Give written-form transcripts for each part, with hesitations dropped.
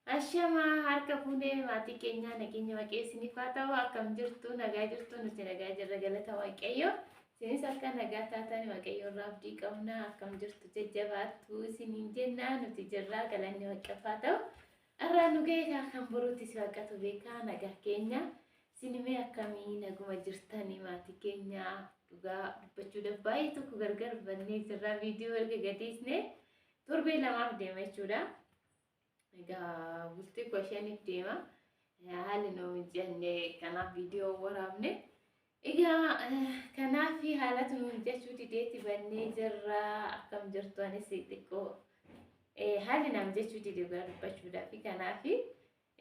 Ashamaa harka fuunee maatii keenyaa, nageenya Waaqayyo isiniif haa ta'u. Akkam jirtu? Nagaa jirtu? Nuti nagaa jirra, galata Waaqayyo. Isinis akka nagaa taatan Waaqayyo irraa abdii qabna. Akkam jirtu? Jajjabaattu isiniin jenna. Nuti jirra, galanni Waaqaaf haa ta'u. Irraa nu ga'e kan boruutti si Waaqatu beekaa. Nagaa keenya. Isinimee akkamii, naguma jirtanii maatii keenya? Dhugaa dubbachuudhaaf baay'ee tokko gargar bannee jirra. Viidiyoo erga gadiisne torbee lamaaf deema jechuudha. Egaa bultii 15f deema. Haalli nu mijanne, kanaaf viidiyoo waraabne. Egaa kanaaf haalatu nu mijachuu dideetti bannee jirra. Akkam jirtu? Anis xiqqoo haalli naa mijachuu dide dhugaa dubbachuudhaaf. Kanaaf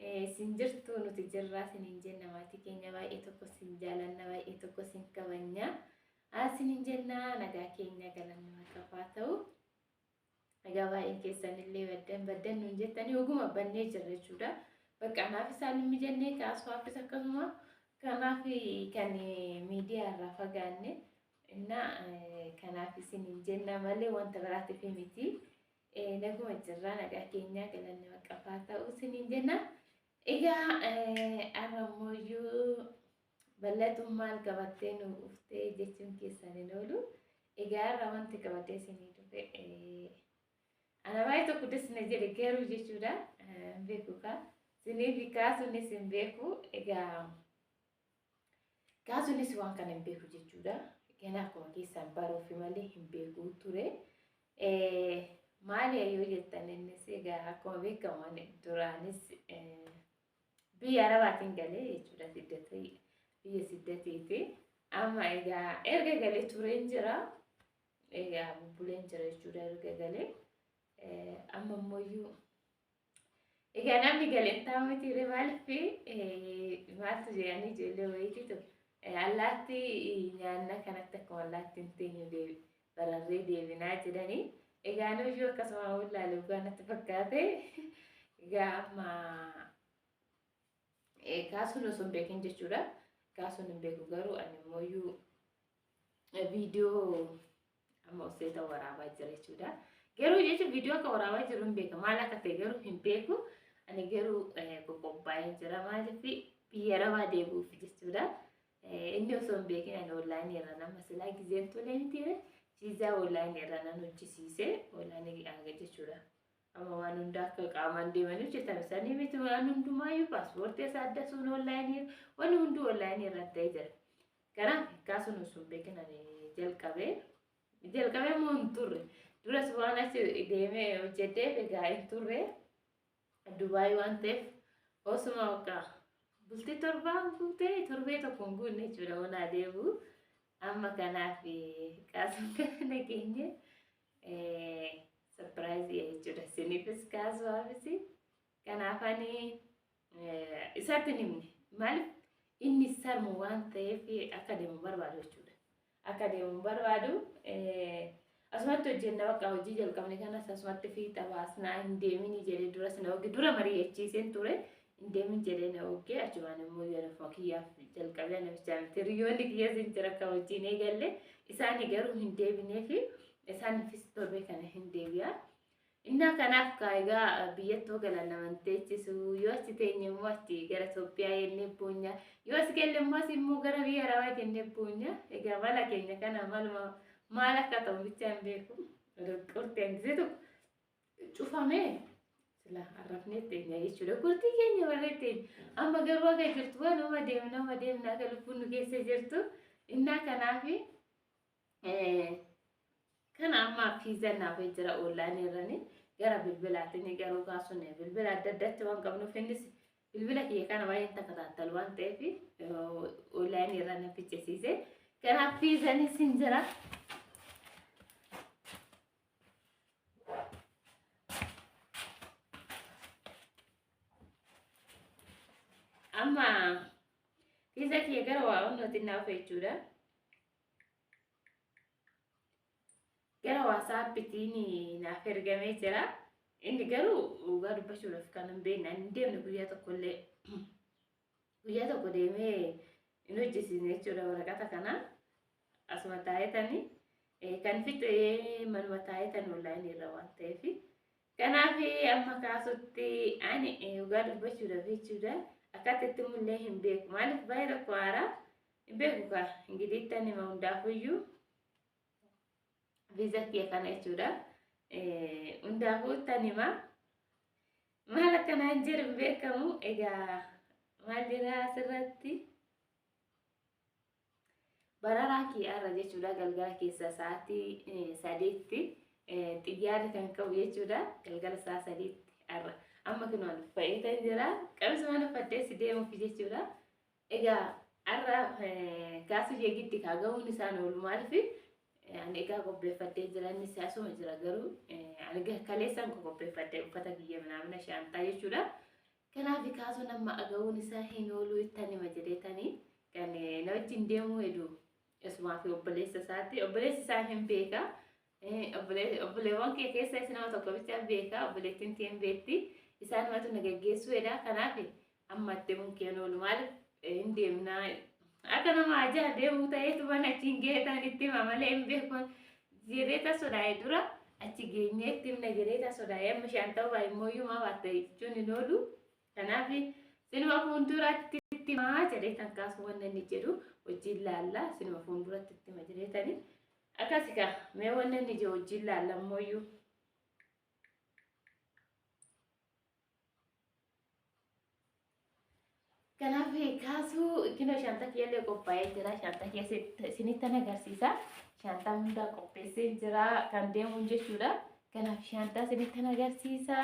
isin jirtu, nuti jirra isiniin jenna maatii keenya. Baay'ee tokko isin jaalanna, baay'ee tokko isin kabanya. Isiniin jenna, nagaa keenya, galanni Waaqaaf haa ta'u. Egaa baay'een keessan illee baddan baddan nuun jettanii, oguma bannee jirra jechuudha. Bakka anaaf isaan hin mijannee, kaasumaafis akkasuma, kanaaf kan miidiyaa irraa fagaanne. Innaa kanaaf isiniin jenna malee wanta biraatiif miti. Naguma jirra, nagaa keenya, galanni Waaqaaf haa ta'u isiniin jenna. Egaa har'a immoo bal'atuun maal qabattee nu dhuftee jechuun keessan hin oolu. Egaa har'a wanti qabatee isinii dhufe ana baay'ee tokko desna jedhe garuu jechuudha. Hin beeku kaa. Isiniif kaasuunis hin beeku. Egaa kaasuunis waan kana hin beeku jechuudha. Ganaa akkuma keessaan baruufi malee hin beeku ture. Maali yoo jettan, innis egaa akkuma beekamu duraanis biyya Arabaatiin galee jechuudha, siddatee biyya siddatiiti. Amma egaa erga galee tureen jira. Egaa bubbuleen jira jechuudha erga galee. Amma immoo egaa namni galeen taa'u miti, maaliif maaltu jedhanii ijoollee wayiititu allaattii nyaanna kanatti akkuma allaattii hin teenyu bararree deebinaa jedhanii. Egaa nuyyuu akkasuma wallaalee dhugaa natti fakkaate. Egaa amma kaasuun osoo hin beekin jechuudha. Kaasuun hin beeku garuu ani immoo viidiyoo amma osoo waraabaa jira jechuudha. Garuu jechuun viidiyoo akka waraabaa jiru hin beeka. Maal akka ta'e garuu hin beeku. Ani garuu qophaa'ee jira. Maaliif? Biyya Arabaa deebi'uuf jechuudha. Inni osoo hin beekin ani onlaayinii irra nama silaa gizeen tolee miti, fiizaa onlaayinii irra nan hojjisiise onlaayinii jechuudha. Amma waan hundaa akka qaamaan deemanii hojjetan isaanii miti, waan hundumaayyuu paaspoortii isaa adda sun onlaayinii, wanni hunduu onlaayinii irratti ta'ee jira. Kanaaf kaasuun osoo hin beekin ani jalqabee jalqabee immoo hin turre. Duras waan achi deemee hojjedheef egaa hin turre. Dubaayii waan ta'eef osuma bakka bultii 7 guutee torbee tokko hin guunne jechuudha waan adeemu. Amma kanaaf kaasuun kana nageenye surprise jechuudha. Isiniifis kaasuufis kanaaf ani isatti hin himne. Maaliif? Inni sarmu waan ta'eef akka deemu barbaadu jechuudha. Akka deemu barbaadu, asumatti hojjenna, bakka hojii jalqabne kanas asumatti fiixa baasnaa, hin deemini jedhee duras na oge, dura mari'achiiseen ture. Hin deemin jedhee na oge. Achumaan immoo yeroo kiyyaaf jalqabee namicha miti, hiriyoonni kiyyas hin jira akka wajjin eegalle, isaanii garuu hin deebinee fi isaaniifis torbee kana hin deebi'a. Innaa kanaaf kaa egaa biyyattuu galan naman teechisu, yoo achi teenye immoo achi gara Itoophiyaa jennee boonya, yoo as galle immoo as immoo gara biyya Arabaa jennee boonya. Egaa mala keenya kana maluma maal akka ta'u bichaa hin beeku. Qurxeen gisee tokko cufamee sila arrafnee teenya jechuudha. Qurxii keenya barree teenya. Amma garuu akka jirtu waan oma deemna oma deemna akka lubbuun nu keessa jirtu. Innaa kanaafi kana amma fiizaan naaf jira onlaayinii irrani gara bilbilaatiin, garuu kaasuun bilbila adda addaatti waan qabnuuf, innis bilbila kiyya kana baay'een takataattalu waan ta'eef onlaayinii irra na fichisiise. Kanaaf fiizaanis hin jira. Amma fiiza kiyya gara waa onnootiin naaf jechuudha. Gara WhatsAppitiin naaf ergamee jira. Inni garuu dhugaa dubbachuudhaaf kan hin beekne, ani hin deemne guyyaa tokkollee. Guyyaa tokko deemee hin hojjisiisne jechuudha waraqata kana. Asuma taa'etanii kan fixee manuma taa'etan onlaayinii irra waan ta'eef. Kanaaf amma kaasutti ani dhugaa dubbachuudhaaf jechuudha. Akkaataa itti mul'ee hin beeku. Maaliif baay'ee tokko haaraa hin beeku kaa. Ingilitti ani hima hundaafuyyuu viiza kiyya kana jechuudha. Hundaafuu tan hima. Maal akkanaan jedhu hin beekamu. Egaa maal jedhaa asirratti? Bararaa kiyyaarra jechuudha galgala keessa sa'aatii 3tti xiyyaarri kan qabu jechuudha galgala sa'a 3tti har'a. Amma kunoo uffadhee jira. Qabisumaan uffadhee si deemuuf jechuudha. Egaa har'a kaasuu yeegitti kaa ga'uun isaan oolu maaliif ani egaa qopheeffadhee jira inni asuma jira garuu ani kaleessaan qopheeffadhee uffata kiyya minaamina shaantaa jechuudha. Kanaaf kaasuun amma ga'uun isaa hin oolu ittan hima jedheetanii kan na wajjin deemuu hedu isumaa fi obboleessa isaati. Obboleessi isaa hin beeka. Obboleewwan kee keessa isa nama tokko bicha beeka. Obboleettiin tee hin beekti. Isaanumatu na gaggeessuu hedha. Kanaaf amma itti himuun kee hin oolu maaliif hin deemnaa. Akka nama ajaa deemuu ta'eetu mana achiin geetan itti hima malee hin beeku. Jedheeta sodaa'e dura achi geenyee itti himna jedheeta sodaa'e amma shaan ta'uu baay'ee immoo maa baatta jechuun hin oolu. Kanaaf sinuma fuulduratti itti himaa jedheetan kaasu wanna inni jedhu wajjin laalla sinuma fuulduratti itti hima jedheetani. Akkasi kaa mee wanna inni jedhu wajjin laalla ammoo. Kanaaf kaasuu kinoo shaantaa kiyyallee qophaa'ee jira. Shaantaa kiyya isinittan agarsiisa. Shaantaa hundaa qopheessee jira kan deemuun jechuudha. Kanaaf shaantaa isinittan agarsiisa.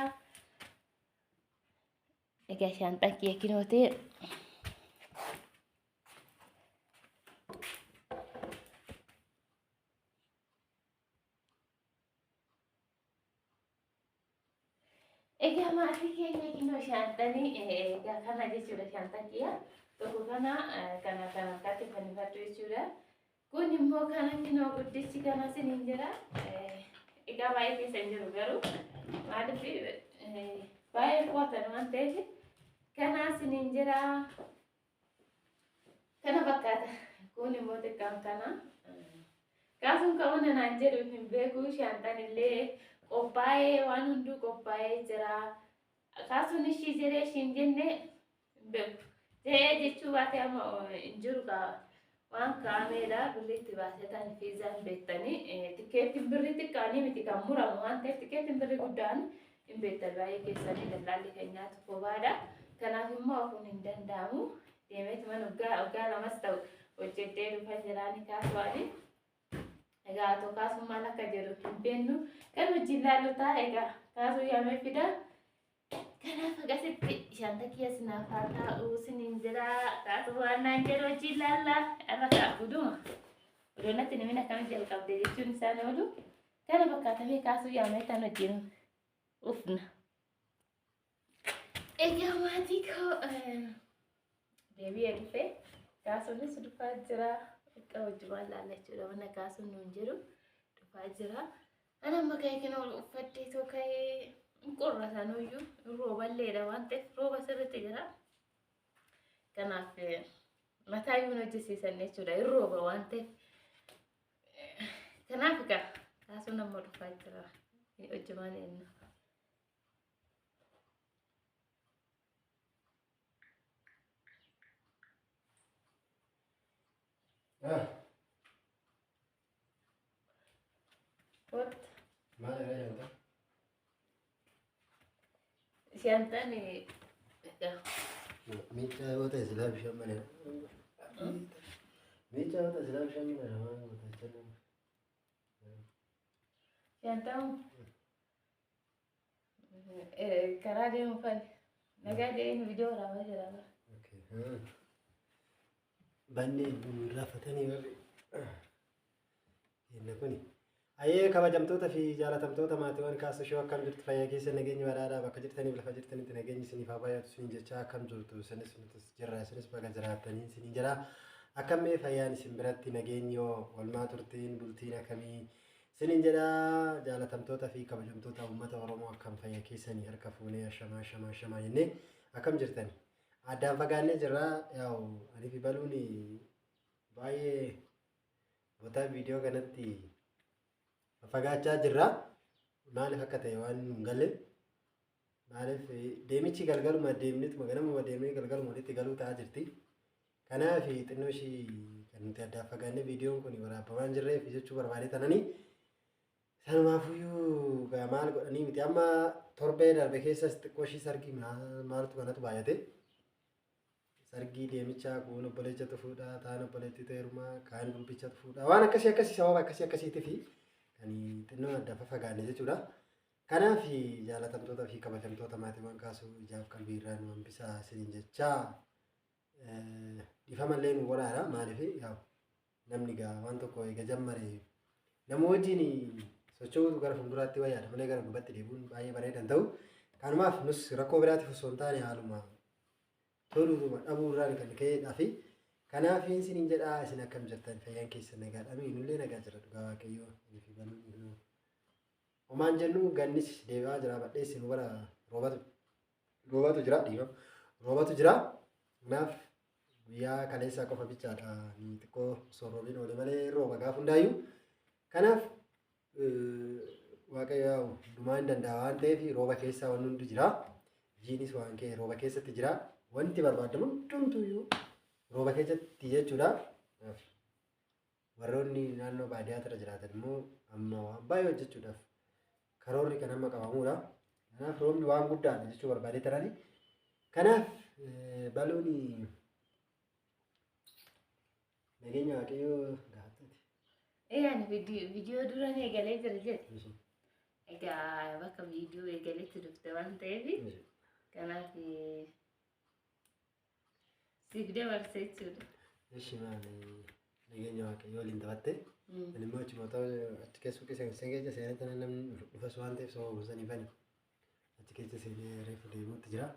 Egaa shaantaan kiyya kinoo ta'e. Egaa maatii keenya kinoo shaantanii egaa kana jechuudha shaantaa kiyya. Tokko kana kana kan harkatti fannifadhu jechuudha. Kun immoo kana kinoo guddichi kana isiniin jira. Egaa baay'ee keessa hin jiru garuu maaliif baay'ee qo'atan waan ta'eef kana isiniin jira. Kana fakkaata. Kun immoo xiqqaan kana. Kaasuun qaban naan jedhu hin beeku. Shaantaan illee qophaa'ee waan hunduu qophaa'ee jira. Kaasuun ishii jedhee ishiin jenne hin beeku. Jedhee jechuu baate amma hin jiru waan kaa'ameedha. Birriitti baasee ta'an fiizaan beektanii tikeettiin birrii xiqqaanii miti kan muramu waan ta'eef tikeettiin birrii guddaan hin beektan baay'ee keessanii dallaalli kan nyaatu kophaadha. Kanaaf immoo hafuun hin danda'amu. Deemeet mana waggaa lamas ta'u hojjedhee dhufa jiraanii kaasuwaani. Egaa otoo kaasuun maal akka jedhu hin beeknu. Kan wajjin laallu ta'a egaa kaasuu yaamee fida. Kanaaf akkasitti shaanta kiyya sinaaf haa taa'u siniin jira. Kaasuu waan naan jedhu wajjin laalla. Irra kaa guduma. Odoo natti namni akkamitti jalqabde jechuun isaan oolu. Kana fakkaatamee kaasuu yaamee tan wajjin ufna. Egaa maatii koo deebi'ee dhufe kaasuunis dhufaa jira. Akka wajjumaan laallachuudha mana kaasuun nuun jedhu dhufaa jira. Ani amma ka'ee kana ol uffadhee too ka'ee hin qorra sanuyyuu rooballeedha waan ta'eef rooba sirriitti jira. Kanaaf mataa iyyuu hin hojjisiisan jechuudha hin rooba waan ta'eef. Kanaaf egaa kaasuun amma dhufaa jira. Hojjumaan eenyu. What? Maal irraa nyaata? Shaantaan egaa Miichaa yoo ta'e silaa bishaan mana. Miichaa yoo ta'e silaa bishaan mana waan guutachaa Shaantaan karaa deemu fani. Nagaa deemu viidiyoo waraabaa jira. Bannee raffatanii warri kenna kuni. Ayyee kabajamtoota fi jaalatamtoota maatiiwwan kaasuu shoo akkam jirtu fayyaa keessa nageenya badhaadhaa bakka jirtaniif lafa jirtanitti nageenyi isiniif haa baay'atu isiniin jechaa akkam jirtu isinis nutis jirra isinis baga jiraattanii isiniin jira. Akkammee fayyaan isin biratti nageenyi yoo olmaa turtiin bultiin akkamii isiniin jedha jaalatamtoota fi kabajamtoota uummata Oromoo akkam fayyaa keessanii harka fuunee ashamaa ashamaa ashamaa jennee akkam jirtani. Addaan fagaannee jirra yaa'u ani fi baluun baay'ee botaa viidiyoo kanatti fagaachaa jirra. Maaliif akka ta'e waan hin galle. Maaliif deemichi galgaluma deemnituma ganamuma deemnee galgaluma walitti galuu ta'aa jirti. Kanaaf xinnoo ishii kan nuti addaan fagaannee viidiyoon kun waraabamaa hin jirreef jechuu barbaade tananii. Sanumaafuyyuu gaa maal godhanii miti amma torbee darbe keessas xiqqoo ishii sargii maaltu kanatu baay'ate. Sargii deemichaa kun obboleechatu fuudhaa, taan obboleettitu heerumaa, kaan gurbichatu fuudhaa. Waan akkasii akkasii sababa akkasii akkasiitii fi kan xinnoo adda fagaanne jechuudha. Kanaaf jaalatamtoota fi kabajamtoota maatiiwwan kaasuu ijaaf qalbii irraa nu hambisaa isiniin jechaa dhiifamallee nu godhaadha. Maaliif yaa namni gaa waan tokko eega jammare nama wajjin socho'uutu gara fuulduraatti wayyaadha malee gara duubatti deebi'uun baay'ee bareedan ta'u. Kanumaaf nus rakkoo biraatiif osoo hin taane haaluma toluutuma dhabuu irraan kan ka'edhaa fi kanaaf isiniin jedhaa isin akkam jirtan fayyaan keessan nagaadha nullee nagaa jira dhugaa waaqayyoo fi banuun homaan jennu gannis deebi'aa jira badheessi nu bara roobatu jira dhiifama roobatu jira. Kanaaf guyyaa kaleessaa qofa bichaadha ni xiqqoo osoo roobiin oole malee rooba gaafa hundaayyuu. Kanaaf waaqayyo hundumaa hin danda'a waan ta'eef rooba keessaa wanni hundi jira. Jiinis waan ka'e rooba keessatti jira. Wanti barbaadamu hundumtuyyuu rooba keessatti jechuudha. Warroonni naannoo baadiyyaa irra jiraatan immoo amma waan baay'ee hojjechuudhaaf karoorri kan amma qabamudha. Kanaaf roobni waan guddaadha jechuu barbaadee tarani. Kanaaf baluun nageenya waaqayyoo gaafatati. Ani viidiyoo duraan eegalee jira jedhe. Egaa bakka viidiyoo eegaletti dhufte waan ta'eef kanaaf siif dabarse jechuudha. Ishi maali nageenya waaqayyoo waliin taphatte. Ani immoo achi mootaa achi keessa keessa keessa seenee tana namni dhufas waan ta'eef sababa saniifani achi keessa seenee reefu deemuutti jira.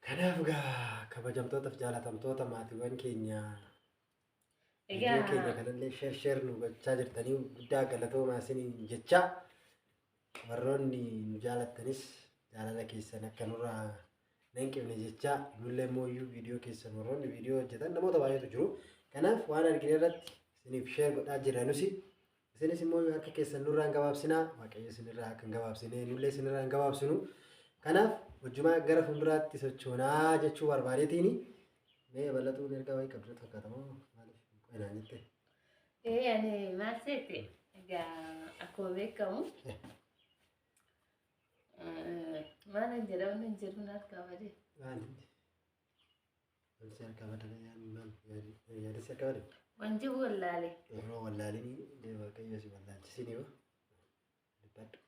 Kanaaf gaa kabajamtoota fi jaalatamtoota maatiiwwan keenya viidiyoo keenya kanallee sheer sheer nu gochaa jirtanii guddaa galatoomaa isiniin jecha warroonni nu jaalattanis jaalala keessan akka nurraa hin qibne jecha nullee immoo iyyuu viidiyoo keessan warroonni viidiyoo hojjetan namoota baay'eetu jiru. Kanaaf waan argine irratti isiniif sheer godhaa jirra nusi. Isinis immoo harka keessan nurraa hin gabaabsinaa waaqayyo isinirraa akka hin gabaabsine nullee isinirraa hin gabaabsinu. Kanaaf hojjumaa gara fuulduraatti sochoonaa jechuu barbaadeetiini. Mee bal'atuun ergaa wayii qabdu fakkaata moo maaliif qo'inaan jette? Ani maal seete egaa akkuma beekamu maal hin jedhamu hin jiru naaf qabade. Maali? Wanti harkaa badame maal yaadessi harkaa badame? Wanti wallaale. Yeroo wallaalinii waaqayyo si wallaalchisinii hoo? Dubbadhu.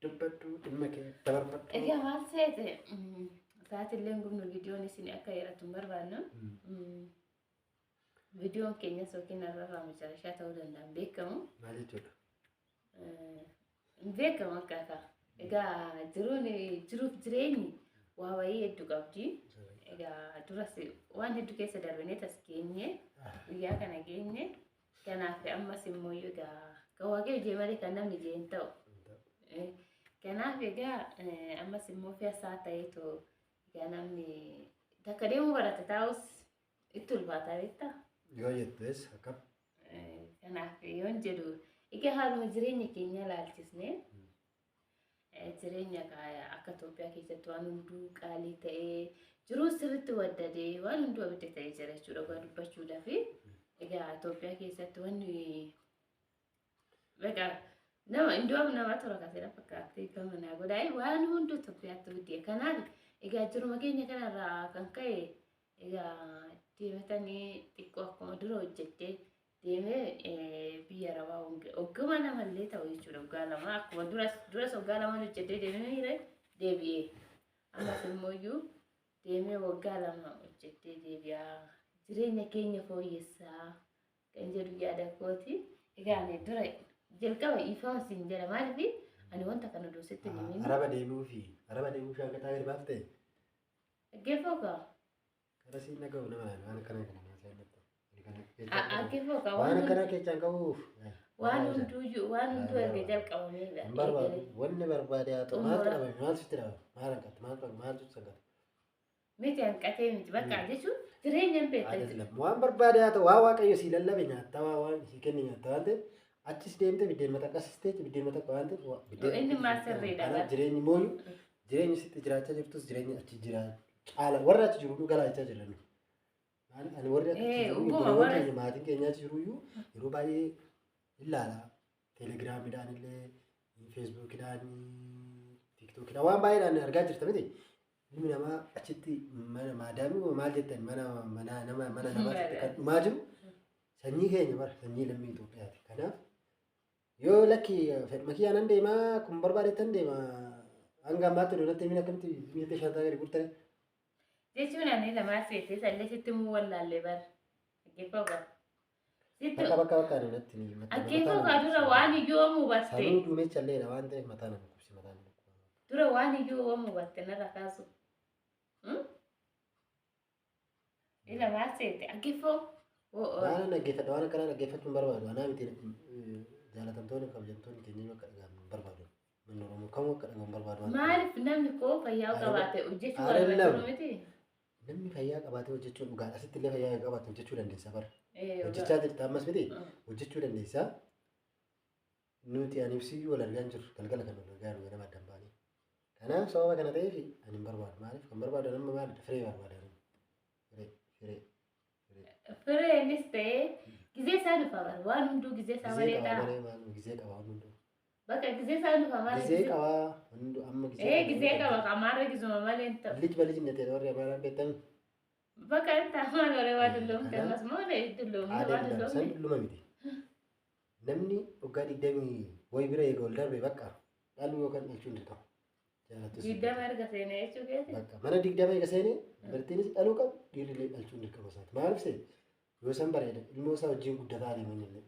Dubbadhu dhimma kee dabarfadhu. Egaa maal seete sa'aatillee hin gubnu viidiyoon isin akka dheeratu hin barbaannu. Viidiyoon keenyas yookiin har'arraa macarashaa ta'uu danda'a hin beekamu. Maal jechuudha? Hin beekamu akkaataa. Egaa jiruun jiruuf jireenyi waa wayii hedduu qabdi. Egaa duras waan hedduu keessa darbinee tas geenye guyyaa kana geenye. Kanaaf ammas immoo egaa kan waaqayyo jee malee kan namni jee hin ta'u. Kanaaf egaa ammas immoo fe'asaa ta'eetu egaa namni takka deemuu barate taa'us itti ulfaataa beektaa? Yoo jettu akkam? Kanaaf yoon jedhu egaa haaluma jireenya keenya ilaalchisnee jireenya akka Itoophiyaa keessatti waan hunduu qaalii ta'ee jiruu sirriitti waddadee waan hunduu abidda ta'ee jira jechuudha dhugaa dubbachuudhaaf. Egaa Itoophiyaa keessatti wanni beekaa nama iddoo nama tura kaseera fakkaatti kan manaa godhaa waan hunduu Itoophiyaatti guddee. Kanaaf egaa jiruma keenya kanarraa kan ka'e egaa deematanii xiqqoo akkuma dura hojjettee deemee biyya arabaa hoggama lamallee ta'u jechuudha waggaa lama akkuma duras waggaa lama hojjettee deemee deebi'ee ammas immoo iyyuu deemee waggaa lama hojjettee deebi'aa jireenya keenya fooyyessaa kan jedhu yaada kooti. Egaa ani dura jalqaba ifama siin jedha maaliif ani wanta kana dursatti hin himin. Araba deemuu fi araba deemuu shaanqataa gadi baaftee? Dhaggeeffoo kaa? Karaa siin dhaga'u nama laala waan akkana kana Dhaggeeffoo kaa? Waan akkana keessaan qabuuf. Waan hunduu erga jalqabameedha. Hin barbaadu wanni barbaade haa ta'u maaltu dhabame maaltu sitti dhabame maal hanqate maaltu maaltu sitti hanqate. Miti hanqatee miti bakka jechuun jireenya hin beektan. Waan barbaade haa ta'u waan waaqayyo sii lallabe nyaattaa waan sii kenne nyaattaa waan ta'eef Achis deemtee biddeen maxaqqasis ta'e biddeen maxaqqa waan ta'eef biddeen. Inni maal sirriidha Kanaaf bara. jireenyi mooyu jireenyi sitti jiraachaa jirtus jireenya achi jira caala warra achi jiru nu galaachaa jirra nu. Maaliif ani warri achi jiru Dhuguma obboleewwan warra keenya maatiin keenya achi jiru iyyuu yeroo baay'ee ilaala. Telegiraamiidhaan illee feesbuukidhaan tiiktookiidhaan waan baay'eedhaan argaa jirta miti. Ilmi namaa achitti mana maadaamii maal jettan mana mana nama mana namaatti kan dhumaa jiru sanyii keenya bara sanyii lammii Itoophiyaati. Kanaaf yoo lakki fedhuma kiyyaa nan deemaa kun barbaadettan deema hanga ammaatti donatti himin akkamitti miitte shantaa gadi guurtane. Jechuun ani lamaa seetee sallee sitti muu wallaallee bara. Dhaggeeffoo qaba. Sitti Bakka bakka bakka ani natti ni mataa dhaggeeffoo qaba dura waan iyyuu oomuu batte. Sanuu duumecha illeedha waan ta'eef mataa nama dhukkubsi mataa nama dhukkuba. Dura waan iyyuu oomuu batte narra kaasu. Lamaa seete dhaggeeffoo. Waan dhaggeeffadha waan akkanaa dhaggeeffachuu hin barbaadu. Anaa miti jaalatamtoonni kabajamtoonni keenya iyyuu akka dhaga'amu hin barbaadu. Manni Oromoo kamuu akka dhaga'amu hin barbaadu. Waan ta'eef. Maaliif namni koo fayyaa qabaate hojjechuu Aare barbaadu lama. miti? Namni fayyaa qabaatee hojjechuun dhugaadha. Asitti illee fayyaa qabaate hojjechuu dandeessa bara. Hojjechaa jirta ammas miti hojjechuu dandeessa. Nuti ani ibsiyyuu wal argaa hin jirru galgala kan wal argaa jiru ganama addaan baanee. Kanaaf sababa kana ta'eef ani hin barbaadu. Maaliif kan barbaadu amma maalidha? Firee barbaada. Firee firee firee. Fireenis ta'ee gizee isaa dhufa bara waan hunduu gizee isaa Gizee malee qaba ta'a. malee maal gizee qaba hunduu. Bakka gizee isaa dhufa malee. Gizee qaba hunduu amma gizee Ee gizee qaba qamaarra gizuma malee hin ta'u. ልጅ በልጅነት warri Amaaraan beektan Bakka inni taa'amaan waree waa dulloomte Kanaaf ammas moo dulloomne waa aadaa san dulloomne. dulluma miti. Namni waggaa 20 wayi bira eega ol darbe bakka dhaluu yookaan dhalchuun dirqama. Jaalattus 20 erga seenee jechuu keessa. bakka mana 20 eega seenee dubartiinis dhaluu qabu dhiirri illee dhalchuun dirqama isaati. Maaliif see yoo san bareeda ilmoo isaa wajjin guddataa adeeman illee.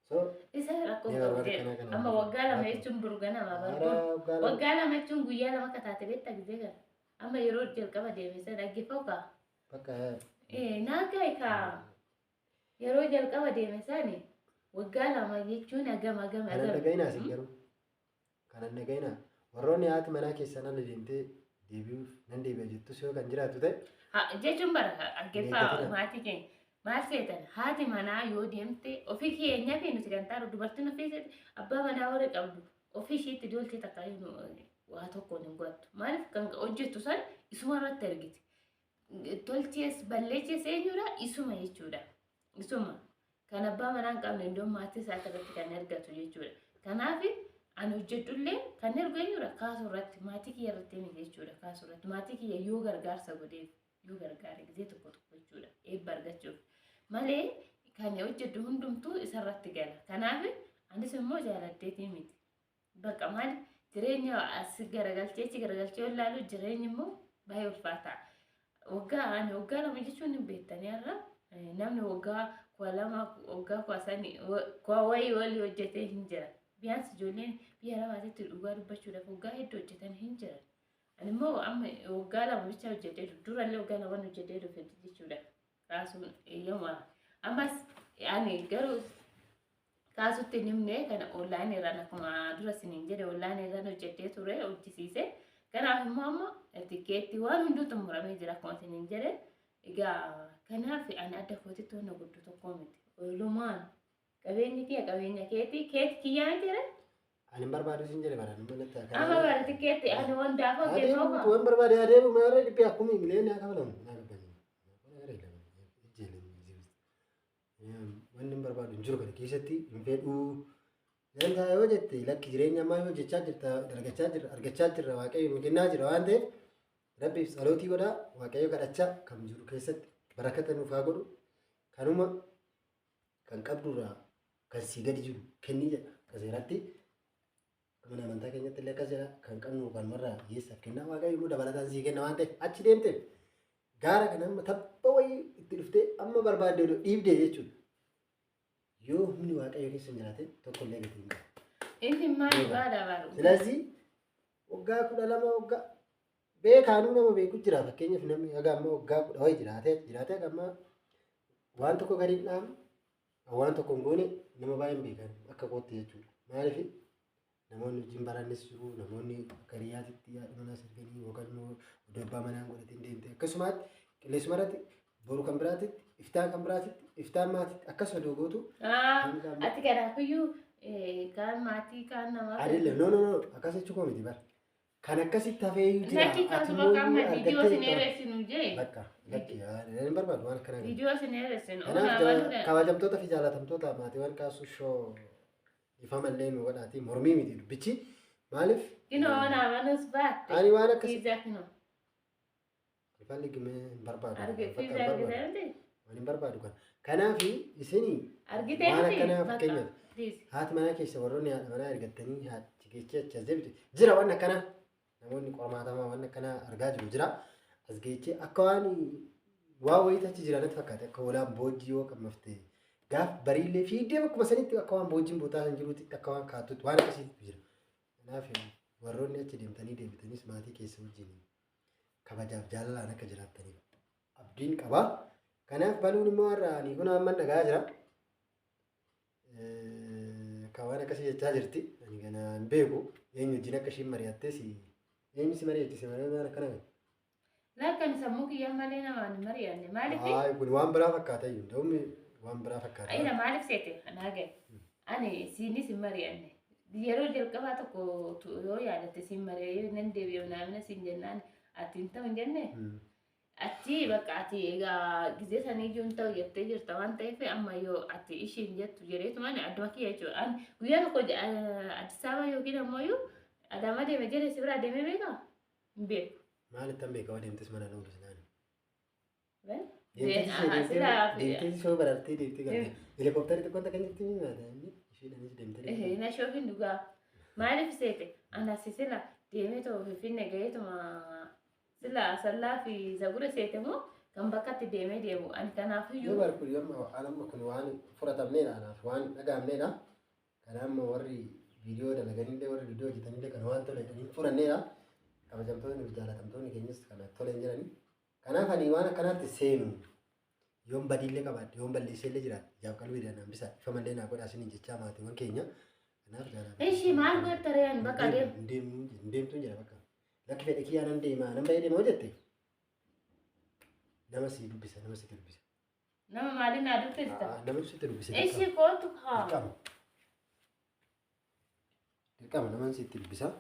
So Isa rakkoo mee qabu barbaada jedha. kana kana. Amma waggaa 2 jechuun burganamaa barbuun. Haaraa waggaa 2. Waggaa 2 jechuun guyyaa 2 akka taate beektaa gizee kana. Amma yeroo jalqaba deeme sana dhaggeeffoo kaa. Bakka Naa gahe kaa. Yeroo jalqaba deeme sani waggaa 2 jechuun hagam hagam kanan hagam. dhaga'inaa isin garuu. Kanan dhaga'inaa warroonni haati manaa keessan ala deemtee deebi'uuf nan deebi'a jettus yoo kan jiraattu ta'e Jechuun bara dhaggeeffaa Eeggatina. maatii keenya. Maal seetan haati manaa yoo deemte ofii keenyaa fi nuti kan taanu dubartiin ofii abbaa manaa warra qabdu ofii isheetti dolchee takka waa tokkoon hin godhattu. Maaliif kan hojjettu san isuma irratti argiti. Tolchees balleechees eenyudha isuma jechuudha. Isuma kan abbaa manaa hin qabne iddoo maatii isaa irratti kan argatu jechuudha. Kanaaf ani hojjedhullee kan ergu eenyudha kaasuu irratti maatii kiyya irratti miti jechuudha kaasuu irratti maatii kiyya yoo gargaarsa godheef yoo gargaare gizee tokko tokko jechuudha eebba argachuuf malee kan hojjedhu hundumtuu isarratti gala. Kanaaf anis immoo jaaladheetii miti. Bakka maali jireenya as garagalchee achi garagalchee yoo ilaalu jireenyi immoo baay'ee ulfaataa. Waggaa ani waggaa 2 jechuun hin beektanii har'a namni waggaa 12 waggaa 13 kudha wayii walii hojjetee hin jira. Biyyaans ijoolleen biyya arabaatitti dhugaa dubbachuudhaaf waggaa hedduu hojjetan hin jiran. Ani immoo amma waggaa 2 bicha hojjetee durallee waggaa 2 hojjetee dhufe jechuudha. Kaasuun eeyyama. Ammas ani garuu kaasutti hin himne kana onlaayinii irraan akkuma dura isiniin jedhe onlaayinii irraan hojjetee ture hojjisiise. Kanaaf immoo amma tikeettii waan hunduu xumuramee jira akkuma isiniin jedhe. Egaa kanaaf ani adda kootitti wanna guddoo tokko miti. Oolumaan qabeenyi kiyya qabeenya keetii keeti kiyyaa jira. Ani hin barbaadu sin jedhe bara nama natti Amma bara tikeetti ani wandaafoo geessoo Adeemu waan barbaade adeemu maarree dhibbee akkuma mileen haa kafalamu naa gabbanii. Wanni hin barbaadu hin jiru kana keessatti hin fedhuu. Dantaa yoo jette lakki jireenya ammaa yoo hojjechaa jirta dalagachaa jirra argachaa jirra waaqayyo nu kennaa jira waan ta'eef rabbiif tsalootii godhaa waaqayyo kadhachaa kan jiru keessatti barakata nuuf haa godhu kanuma kan qabdurraa kan sii gadi jiru kennii jedha akka seeratti mana amantaa keenyatti illee akkas jedha kan qabnu kanumarraa hiyyeessaaf kennaa waaqayyo immoo dabalataan sii kenna waan ta'eef achi deemte gaara kana amma tabba wayii itti dhuftee amma barbaadde dhiibdee jechuudha. Yoo humni waaqayyo keessa hin jiraate tokko illee gatii hin qabu. Inni maal baala baru. Silazii waggaa 12 waggaa beekaanuu nama beeku jira fakkeenyaaf namni haga amma waggaa 10 wayii jiraatee jiraatee haga ammaa waan tokko gadi hin dhaabne waan tokko hin goone nama baay'een beekan akka kootti jechuudha. Maaliif namoonni wajjin barannis jiru namoonni akka hiriyaatitti haadha manaas erganii yookaan immoo odoo abbaa manaa hin godhatin deemte akkasumaatti qilleensuma irratti boru kan biraatitti iftaan kan biraatitti iftaan maatitti akkas odoo gootu hanga amma Ati kanaafiyyuu Kaan maatii kaan namaa. Adillee, no, no, no, akkas jechuu koo miti bara. Kan akkasitti hafee jira. Lakki Ati kaasuma immoo qaama viidiyoo argattee sin herreessinu jee. Bakka lakki hin barbaadu waan akkanaa kana. Viidiyoo sin herreessinu. Kanaaf kabajamtoota fi jaalatamtoota maatiiwwan Kaasuu Shoo, ifamallee nu godhaati, mormii miti dubbichi. Maaliif? Kinoo naamanus baatte. Ani waan akkasii Fiizaa kinoo. Ifalli gimee hin barbaadu. Arge Bakka hin fiizaa barbaadu. argitee miti? Waan hin barbaadu kana. Kanaaf isin Argitee waan miti? akkanaa Bakka. fakkeenyaaf Please. haati manaa keessa warroonni haadha manaa argattanii haati geechee achi as deebite jira, waan akkanaa namoonni qormaatamaa waan akkanaa argaa jiru jira. As geechee akka waan waa wayiitu achi jira natti fakkaate, akka hoolaan boojjii yoo qammafte gaaf bariillee fiigdee bakkuma sanitti akka waan boojjiin bootaa hin jiruutti akka waan kaatutti waan akkasiitu jira. Kanaaf warroonni achi deemtanii deebitanis maatii keessa wajjin kabajaaf jaalalaan akka jiraattaniif abdiin qaba. Kanaaf baluun immoo har'a ani kun amma dhagaa jira. Kan waan akkasii jechaa jirti. Ani kana hin beeku. Eenyu wajjin akka ishiin mari'attes, eenyu si mari'achise malee waan akkana kana. Lakkan sammuu kiyyaa malee namaan hin mari'anne. Maaliif? Hayi, kun waan biraa fakkaata iyyuu. Da'ummi waan biraa fakkaata. Ayina maaliif seete? Anaa gahe. Ani siinis hin mari'anne. Yeroo jalqabaa tokko yoo yaadatte siin mari'ee nan deebi'e naamna siin jennaan ati hin ta'u hin jenne. Achi bakka ati egaa gizee sanii iyyuu hin ta'u jettee jirta waan ta'eef amma yoo ati ishiin jettu jedheetuma ani adduma kiyya jechuudha. Ani guyyaa tokko Addis Ababa yookiin ammoo iyyuu Adaamaa deeme jedhee si biraa deemee beekaa? Hin beeku. Maalittan beeka, waa deemtes mana loolu sinaan. Silaa Deemtee shoo barartee deemtee galte. Helikoophtarri xiqqoon takka jirti ni nyaata inni ishiidhaanis deemtee. Na shoofin dhugaa. Maaliif seete? Ana si sila deemee too Finfinnee gaheetuma sila Asallaa fi Zagure seete moo kan bakka itti deemee deemu. Ani Yoo kanaafiyyuu bar kun yoo amma kun waan fudhatamneedha, anaaf waan dhagahamneedha. Kanaaf immoo warri viidiyoo dalaganillee, warri viidiyoo hojjetanillee kana waan tole jedhanii fudhanneedha. Kabajamtoonni fi jaalatamtoonni keenyas kana tole hin jedhani. Kanaaf ani waan akkanaatti seenu yoon badiillee qabaadhe, yoon balleesseellee jiraadhe, ijaaf qalbiidhaan hambisaa, ifa mallee naa godhaa isiniin jechaa maatiiwwan keenya. Kanaaf jaalala. Ishii maal gootta ree? Ani bakka deemu. Hin deemu, hin deemtuun jira bakka. Lakki, fedhe kiyyaa nan deema, nan bahee deema hoo jette, nama si dubbisa, nama sitti dubbisa. Nama maaliin naa dubbista? Nama sitti dubbisa. Ishii kootu haa. Dirqama. Dirqama nama sitti dubbisa.